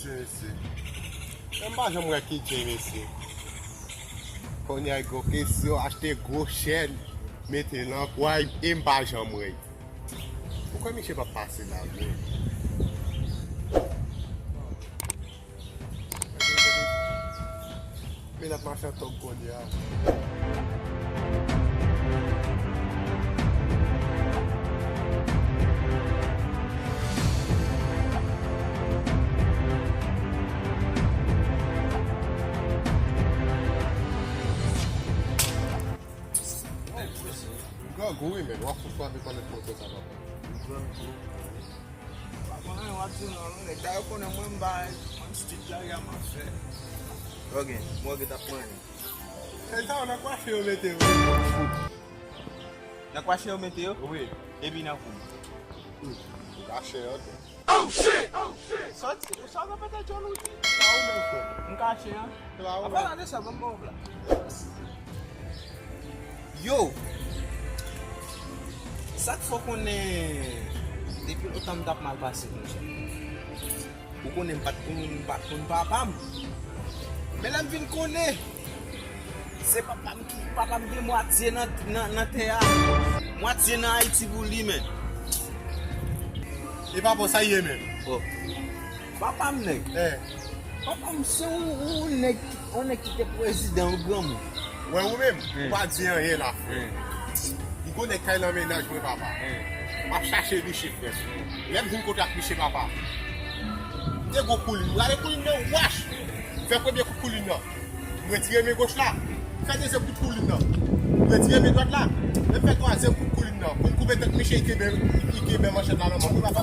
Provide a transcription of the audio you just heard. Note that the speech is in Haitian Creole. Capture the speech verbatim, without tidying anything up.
Mesye, mesye. Mwen m pa janm wè K J, mesye. Kounye a, gwo kesyon, achte gwo chèn, mete nan pway, e m pa janm wè. Poukwa misye p ap pase la, vre? Men l ap mache an tòg kounye a. Grangou wi, men w ap fout frape pandan pwopo sa, papa. Grangou. Pa konnen w ap di non, nèg ta yo konnen mwen m bay, mwen m street la, ya m ap fè. Ok, mwen gen t ap manyen. Nèg sa yo nan kwache yo mete yo. Nan kwache yo mete yo? Wi. Epi nan kou. Ou kache yo tou. Oh shit! Oh shit! Sòti, ou sa repete djòl ou di? Sa ou menm fè? M kache an? An palan de sa, ban m ba w pla. Yo! Sa k fè w konnen depi lontan m t ap mal pase konsa. Ou konnen m pa t konn, m pa t konn papa m. Men lè m vin konnen, se papa m ki, papa m gen mwatye nan, nan, nan tè a. Mwatye nan Ayiti pou li menm. E papa w sa ye menm? Oh. Papa m nèg. Eh. Papa m se yon, yon nèg, yon nèg ki te prezidan, yon granmoun. Wè ou menm, ou pa di anyen la, frè. M konnen kay lan mennaj mwen, papa. M ap chache Riche, frè. Lè m vin kote ak Riche, papa. M te gwo koulin. M rale koulin nan, wach! M fè premye kout koulin nan. M retire men goch la. M fè dezyèm kout koulin nan. M retire men dwat la. Lè m fè twazyèm kout koulin nan. Pou m koupe tèt Riche, li kenbe, li kenbe manchèt la nan men mwen, papa.